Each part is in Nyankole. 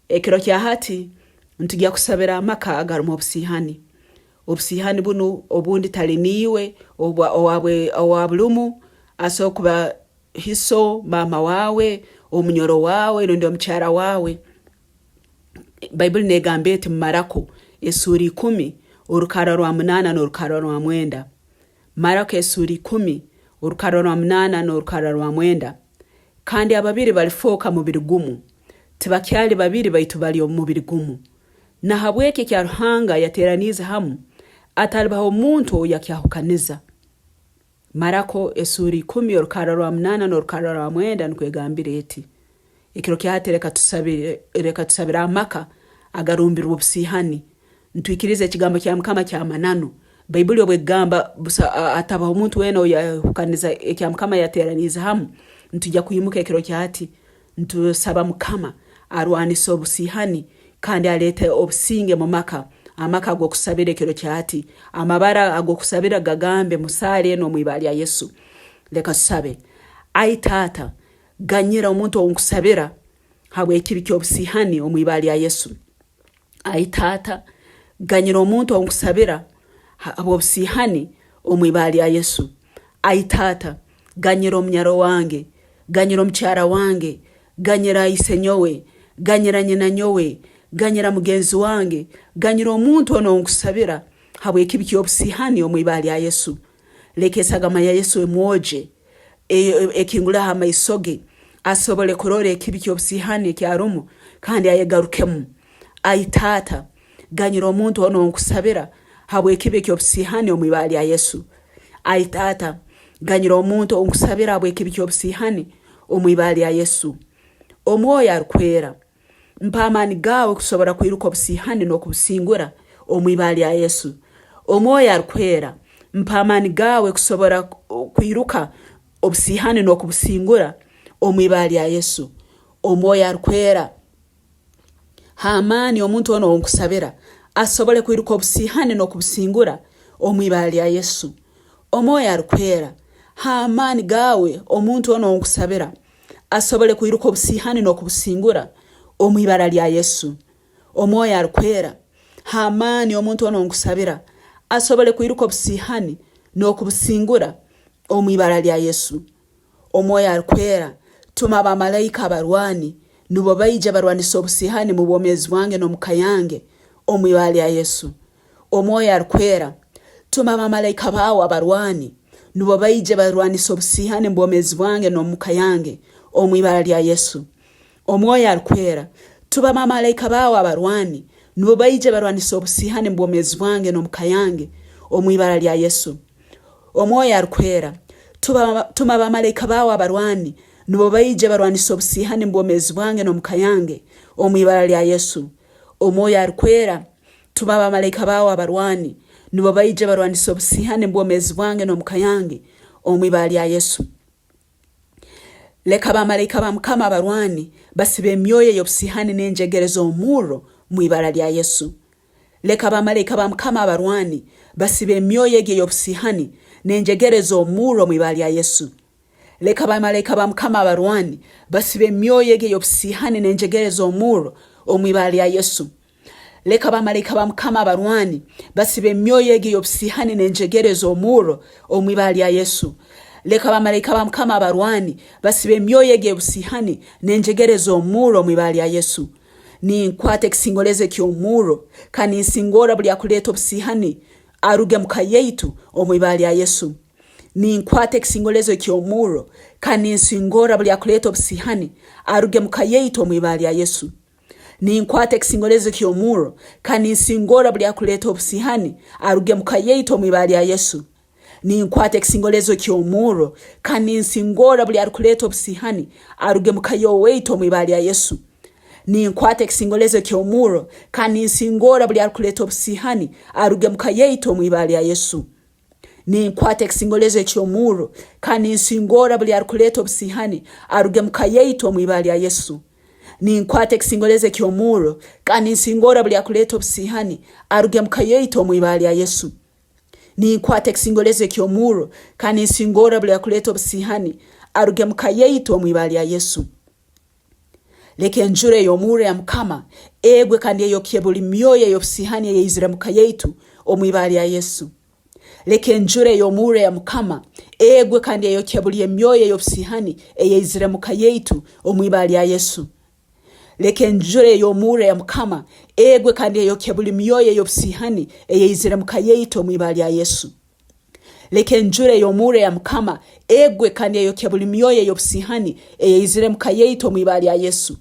Ekiro kya hati nitugya kusabira amaka agarumu obusiihani. Obusiihani bunu obundi tali niiwe owa bulumu, asobora kuba hiso, maama waawe, omunyoro waawe rundi omukyara waawe. Baibuli negamba eti mu Marako esuura ikumi orukarra rwa munaana n'orukarra rwa mwenda. Marako esuura ikumi orukarra rwa munaana n'orukarra rwa mwenda, Kandi ababiri balifooka mubiri gumu, tibakyali babiri baitu bali omu mubiri gumu. Nahabweki ekya Ruhanga yateraniize hamu, atalibaho omuntu ouyakyahukaniza. Marako esuura ikumi orukarra rwa munaana n'orukarra rwa mwenda nukwo egambire eti, Ekiro kya hati leka tusabire, leka tusabire amaka agarumbirwe obusiihani. Nitwikiriza ekigambo kya Mukama ky'amananu. Baibuli obu egamba busa hatabaho omuntu weena oyahukaniza ekya Mukama yateraniize hamu, nitwija kwimuka ekiro kya hati nitusaba Mukama arwanise obusiihani kandi aleete obusinge mu maka, amaka ag'okusabira ekiro kya hati. Amabara ag'okusabira gagambe mu saara enu omu ibara lya Yesu. Leka tusabe. Ai Taata, ganyira omuntu ou nkusabira habw'ekibi ky'obusiihani omu ibara lya Yesu. Ai Taata, ganyira omuntu ou nkusabira habw'obusiihani omu ibara lya Yesu. Ai Taata, ganyira omunyaro wange, ganyira omukyara wange, ganyira ise nyowe, ganyira nyina nyowe, ganyira mugenzi wange, ganyira omuntu onu ou nkusabira habw'ekibi ky'obusiihani omu ibara lya Yesu. Leka esagama ya Yesu emwogye, ekinguleho amaiso ge, asobole kurora ekibi ky'obusiihani eki arumu kandi ayegarukemu. Ai Taata, ganyira omuntu onu ou nkusabira habw'ekibi eky'obusiihani omu ibara lya Yesu. Ai Taata, ganyira omuntu ou nkusabira habw'ekibi ky'obusiihani omu ibara lya Yesu. Omwoyo Arukwera, mpa amaani gaawe kusobora kwiruka obusiihani n'okubusingura omu ibara lya Yesu. Omwoyo Arukwera, mpa amaani gaawe kusobora kwiruka obusiihani n'okubusingura omu ibara lya Yesu. Omwoyo Arukwera, ha amaani omuntu onu ou nkusabira asobole kwiruka obusiihani n'okubusingura omu ibara lya Yesu. Omwoyo Arukwera, ha amaani gaawe omuntu onu ou nkusabira asobole kwiruka obusiihani n'okubusingura omu ibara lya Yesu. Omwoyo Arukwera, ha amaani omuntu onu ou nkusabira asobole kwiruka obusiihani n'okubusingura omu ibara lya Yesu. Omwoyo Arukwera, tuma abamalaika abarwani nubo baije barwanise obusiihani mu bwomeezi bwange n'omuka yange omu ibara lya Yesu. Omwoyo Arukwera, tuma abamalaika baawe abarwani nubo baije barwanise obusiihani mu bwomeezi bwange n'omuka yange omu ibara lya Yesu. Omwoyo Arukwera, tuma abamalaika baawe abarwani nubo baije barwanise obusiihani mu bwomeezi bwange n'omuka yange omu ibara lya Yesu. Omwoyo Arukwera, tuma bamalaika baawe abarwani nubo baije barwanise obusiihani mu bwomeezi bwange n'omuka yange omu ibara lya Yesu. Omwoyo Arukwera, tuma bamalaika baawe abarwani nubo baije barwanise obusiihani mu bwomeezi bwange n'omuka yange omu ibara lya Yesu. Leka bamalaika ba Mukama abarwani basibe emyoyo ey'obusiihani n'enjegere z'omurro mu ibara lya Yesu. Leka bamalaika ba Mukama abarwani basibe emyoyo egi ey'obusiihani n'enjegere ez'omurro omu ibara lya Yesu. Leka bamalaika ba Mukama abarwani basibe emyoyo egi ey'obusiihani n'enjegere ez'omurro omu ibara lya Yesu. Leka bamalaika ba Mukama abarwani basibe emyoyo egi ey'obusiihani n'enjegere ez'omurro omu ibara lya Yesu. Leka bamalaika ba Mukama abarwani basibe emyoyo egi ey'obusiihani n'enjegere ez'omurro omu ibara lya Yesu. Ninkwata ekisingolezo eky'omurro, kandi ninsingorra buli akuleeta obusiihani aruge muka yaitu omu ibara lya Yesu. Ninkwata ekisingolezo eky'omurro, kandi ninsingorra buli akuleeta obusiihani aruge muka yaitu omu ibara lya Yesu. Ninkwata ekisingolezo eky'omurro, kandi ninsingorra buli akuleeta obusiihani aruge muka yaitu omu ibara lya Yesu. Ninkwata ekisingolezo ky'omurro, kandi ninsingorra buli arukuleeta obusiihani aruge muka y'owaitu omu ibara lya Yesu. Ninkwata ekisingolezo ky'omurro, kandi ninsingorra buli arukuleeta obusiihani aruge muka yaitu omu ibara lya Yesu. Ninkwata ekisingolezo eky'omurro, kandi ninsingorra buli arukuleeta obusiihani aruge muka yaitu omu ibara lya Yesu. Ninkwata ekisingolezo eky'omurro, kandi ninsingorra buli arukuleeta obusiihani aruge muka yaitu omu ibara lya Yesu. Ninkwata ekisingolezo eky'omurro, kandi ninsingorra buli arukuleeta obusiihani aruge muka yaitu omu ibara lya Yesu. Leka enjura ey'omurro ya Mukama egwe kandi eyokye buli myoyo ey'obusiihani eyaizire muka yaitu omu ibara lya Yesu. Leka enjura ey'omurro ya Mukama egwe kandi eyokye buli emyoyo ey'obusiihani eyaizire muka yaitu omu ibara lya Yesu. Leka enjura ey'omurro ya Mukama egwe kandi eyokye buli myoyo ey'obusiihani eyaizire muka yaitu omu ibara lya Yesu. Leka enjura ey'omurro eya Mukama egwe kandi eyokye buli myoyo ey'obusiihani eyaizire muka yaitu omu ibara lya Yesu.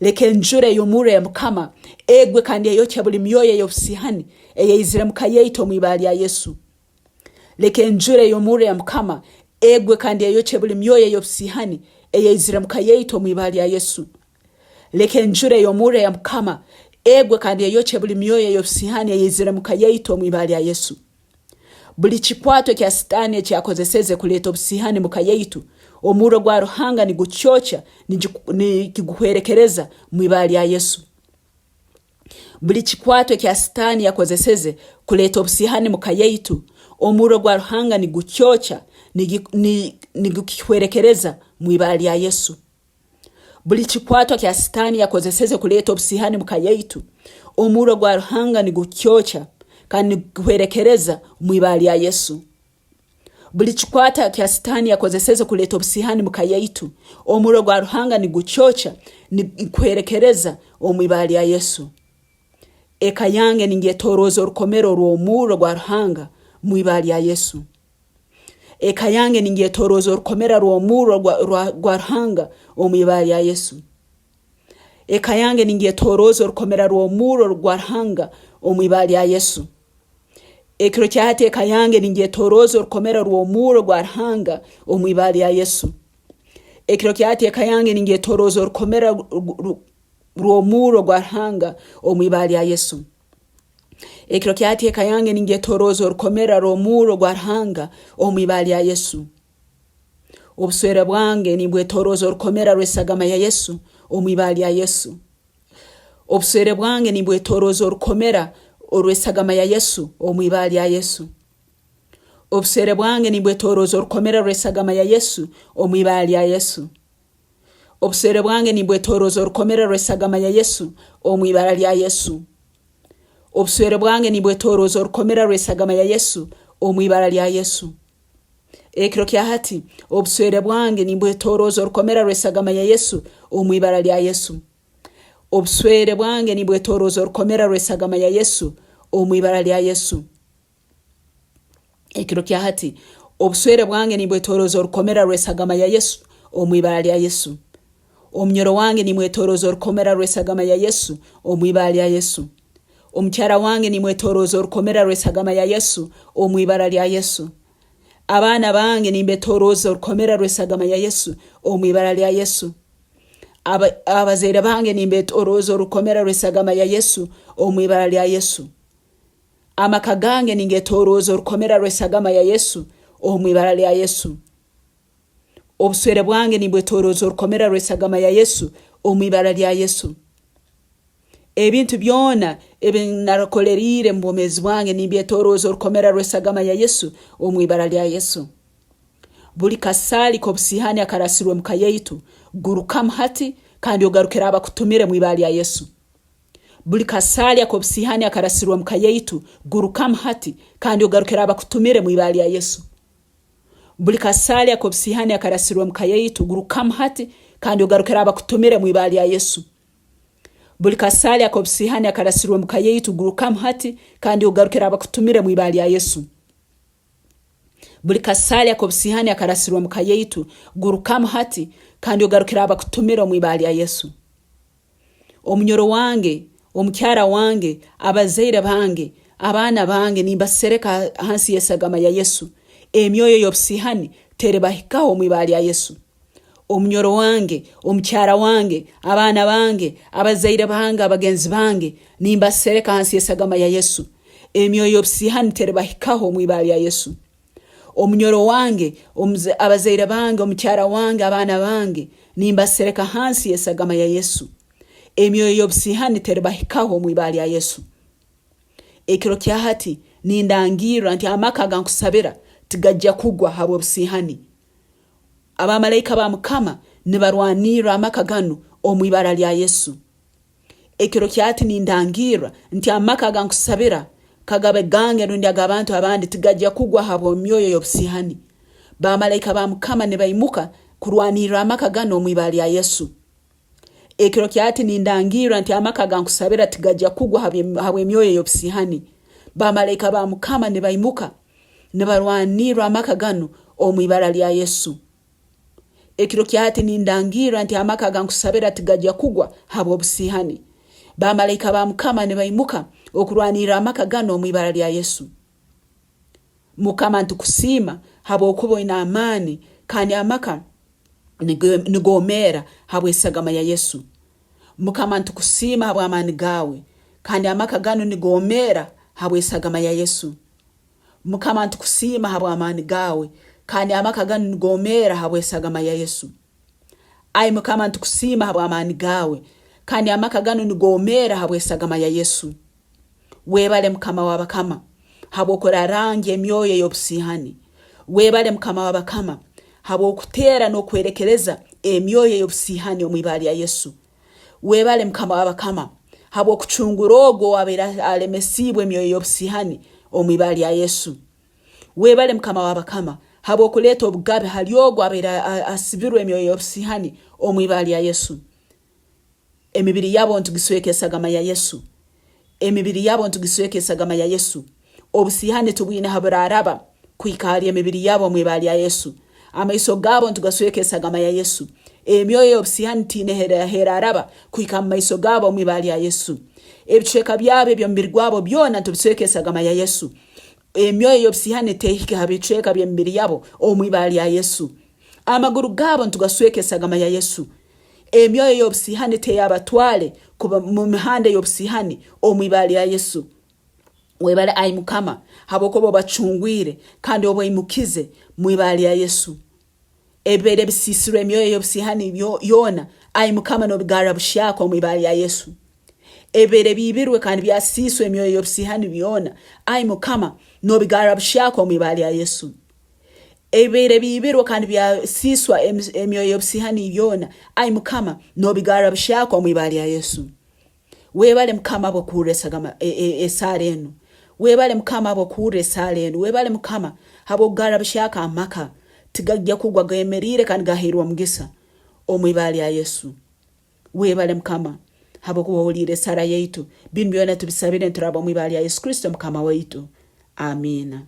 Leka enjura ey'omurro eya Mukama egwe kandi eyokye buli myoyo ey'obusiihani eyaizire muka yaitu omu ibara lya Yesu. Leka enjura ey'omurro eya Mukama egwe kandi eyokye buli myoyo ey'obusiihani eyaizire muka yaitu omu ibara lya Yesu. Leka enjura ey'omurro eya Mukama egwe kandi eyokye buli myoyo ey'obusiihani eyaizire muka yaitu omu ibara lya Yesu. Buli kikwato ekya Sitaani eki akozeseze kuleeta obusiihani muka yaitu, omurro gwa Ruhanga nigukyokya nikiguhwerekereza mu ibara lya Yesu. Buli kikwato ekya Sitaani yakozeseze kuleeta obusiihani muka yaitu, omurro gwa Ruhanga nigukyokya nigukihwerekereza mu ibara lya Yesu. Buli kikwatwa kya Sitaani yakozeseze kuleeta obusiihani muka yaitu, omurro gwa Ruhanga nigukyokya kandi niguhwerekereza omu ibara lya Yesu. Buli kikwata kya Sitaani yakozeseze kuleeta obusiihani muka yaitu, omurro gwa Ruhanga nigukyokya niguhwerekereza omu ibara lya Yesu. Eka yange ningyetoroza orukomero orw'omurro gwa Ruhanga mu ibara lya Yesu. Eka yange ningyetoroza orukomera rw'omurro gwa Ruhanga omu ibara lya Yesu. Eka yange ningyetoroza orukomera rw'omurro gwa Ruhanga omu ibara lya Yesu. Ekiro kya hati eka yange ningyetoroza orukomera rw'omurro gwa Ruhanga omu ibara lya Yesu. Ekiro kya hati eka yange ningyetoroza orukomera rw'omurro gwa Ruhanga omu ibara lya Yesu. Ekiro kya hati eka yange ningyetoroza orukomera rw'omurro gwa Ruhanga omu ibara lya Yesu. Obuswere bwange nimbwetoroza orukomera rw'esagama ya Yesu omu ibara lya Yesu. Obuswere bwange nimbwetoroza orukomera orw'esagama ya Yesu omu ibara lya Yesu. Obuswere bwange nimbwetoroza orukomera rw'esagama ya Yesu omu ibara lya Yesu. Obuswere bwange nimbwetoroza orukomera rw'esagama ya Yesu omu ibara lya Yesu. Obuswere bwange nimbwetoroza orukomera rw'esagama ya Yesu omu ibara lya Yesu. Ekiro kya hati obuswere bwange nimbwetoroza orukomera rw'esagama ya Yesu omu ibara lya Yesu. Obuswere bwange nimbwetoroza orukomera rw'esagama ya Yesu omu ibara lya Yesu. Ekiro kya hati, obuswere bwange nimbwetoroza orukomera rw'esagama ya Yesu omu ibara lya Yesu. Omunyoro wange nimwetoroza orukomera rw'esagama ya Yesu omu ibara lya Yesu. Omukyara wange nimwetoroza orukomera rw'esagama ya Yesu omu ibara lya Yesu. Abaana bange nimbetoroza orukomera rw'esagama ya Yesu omu ibara lya Yesu. Abazaire bange nimbetoroza orukomera rw'esagama ya Yesu omu ibara lya Yesu. Amaka gange ningetorooza orukomera rw'esagama ya Yesu omu ibara lya Yesu. Obuswere bwange nimbwetorooza orukomera rw'esagama ya Yesu omu ibara lya Yesu. Ebintu byona ebi narakoleriire mu bwomeezi bwange nimbyetorooza orukomera rw'esagama ya Yesu omu ibara lya Yesu. Buli kasaali k'obusiihani akarasirwe muka yaitu, gurukamu hati kandi ogarukire abakutumire mu ibara lya Yesu. Buli kasaali ak'obusiihani akarasirwe omu ka yaitu, gurukamu hati kandi ogarukire abakutumire mu ibara lya Yesu. Buli kasaali ak'obusiihani akarasirwe omu ka yaitu, gurukamu hati kandi ogarukire abakutumire mu ibara lya Yesu. Buli kasaali ak'obusiihani akarasirwe omu ka yaitu, gurukamu hati kandi ogarukire abakutumire mu ibara lya Yesu. Buli kasaali ak'obusiihani akarasirwe omu ka yaitu, gurukamu hati kandi ogarukire abakutumire omu ibara lya Yesu. Omunyoro wange, omukyara wange, abazaire bange, abaana bange nimbasereka hansi y'esagama ya Yesu. Emyoyo y'obusiihani teribahikaho omu ibara lya Yesu. Omunyoro wange, omukyara wange, abaana bange, abazaire bange, abagenzi bange nimbasereka hansi y'esagama ya Yesu. Emyoyo y'obusiihani teribahikaho omu ibara lya Yesu. Omunyoro wange, abazaire bange, omukyara wange, abaana bange, nimbasereka hansi y'esagama ya Yesu. Emyoyo y'obusiihani teribahikaho omu ibara lya Yesu. Ekiro kya hati nindangirra nti amaka agankusabira tigajja kugwa habw'obusiihani. Abamalaika ba Mukama nibarwanirra amaka ganu. omu ibara lya Yesu. Ekiro kya hati nindangirra nti amaka agankusabira kagabe gange rundi ag'abantu abandi tigajja kugwa habw'emyoyo y'obusiihani. Bamalaika ba Mukama nibaimuka kurwanirra amaka ganu omu ibara lya Yesu. Ekiro kya hati nindangirra nti amaka agankusabira tigajja kugwa habw'emyoyo ey'obusiihani. Bamalaika ba Mukama nibaimuka nibarwanirra amaka ganu omu ibara lya Yesu. Ekiro kya hati nindangirra nti amaka agankusabira tigajja kugwa habw'obusiihani. Bamalaika ba Mukama nibaimuka okurwanirra amaka ganu omu ibara lya Yesu. Mukama ntukusiima habwokuba oine amaani kandi amaka nigomeera habw'esagama ya Yesu. Mukama ntukusiima habw'amaani gaawe kandi amaka ganu nigomeera habw'esagama ya Yesu. Mukama ntukusiima habw'amaani gaawe kandi amaka ganu nigomeera habw'esagama ya Yesu. Ai Mukama ntukusiima habw'amaani gaawe kandi amaka ganu nigomeera habw'esagama ya Yesu. Webale Mukama w'abakama habw'okurarangya emyoyo ey'obusiihani. Webale Mukama w'abakama habw'okuteera n'okuhwerekereza emyoyo ey'obusiihani omu ibara lya Yesu. Webale Mukama w'abakama habw'okucungura ogwo ow'abaire alemesiibwe emyoyo y'obusiihani omu ibara lya Yesu. Webale Mukama w'abakama habw'okuleeta obugabe hali ogwo abaire asibirwe emyoyo y'obusiihani omu ibara lya Yesu. Emibiri yabo nitugisweka esagama ya Yesu. Emibiri yabo nitugisweka esagama ya Yesu. Obusiihani tibwine haburaraba kuhika hali emibiri yabo omu ibara lya Yesu. Amaiso gaabo nitugasweka esagama ya Yesu. Emyoyo ey'obusiihani tiine heraraba kuhika mu maiso gaabo omu ibara lya Yesu. Ebicweka byabo eby'omubiri gwabo byona nitubisweka esagama ya Yesu. Emyoyo ey'obusiihani tehike ha bicweka by'emibiri yabo omu ibara lya Yesu. Amaguru gaabo nitugasweka esagama ya Yesu. Emyoyo ey'obusiihani teyabatwale kuba mu mihanda ey'obusiihani omu ibara lya Yesu. Webale ai Mukama habwokuba obacungwire kandi obaimukize mu ibara lya Yesu. Ebibaire bisiisirwe emyoyo ey'obusiihani yoona, ai Mukama nobigarra buhyaka omu ibara lya Yesu. Ebibaire biibirwe kandi byasiiswa emyoyo ey'obusiihani byona, ai Mukama nobigarra buhyaka omu ibara lya Yesu. Ebibaire biibirwe kandi byasiiswa emyoyo y'obusiihani byona, ai Mukama, noobigarra buhyaka omu ibara lya Yesu. Webale Mukama habw'okuhurra esagama esaara enu. Webale Mukama habw'okuhurra esaara enu. Webale Mukama habw'okugarra buhyaka amaka. Tigajja kugwa gemeriire kandi gahairwe omugisa omu ibara lya Yesu. Webale Mukama habwokuba ohuliire esaara yaitu. Binu byona tubisabire nituraba omu ibara lya Yesu Kristo Mukama waitu. Amiina.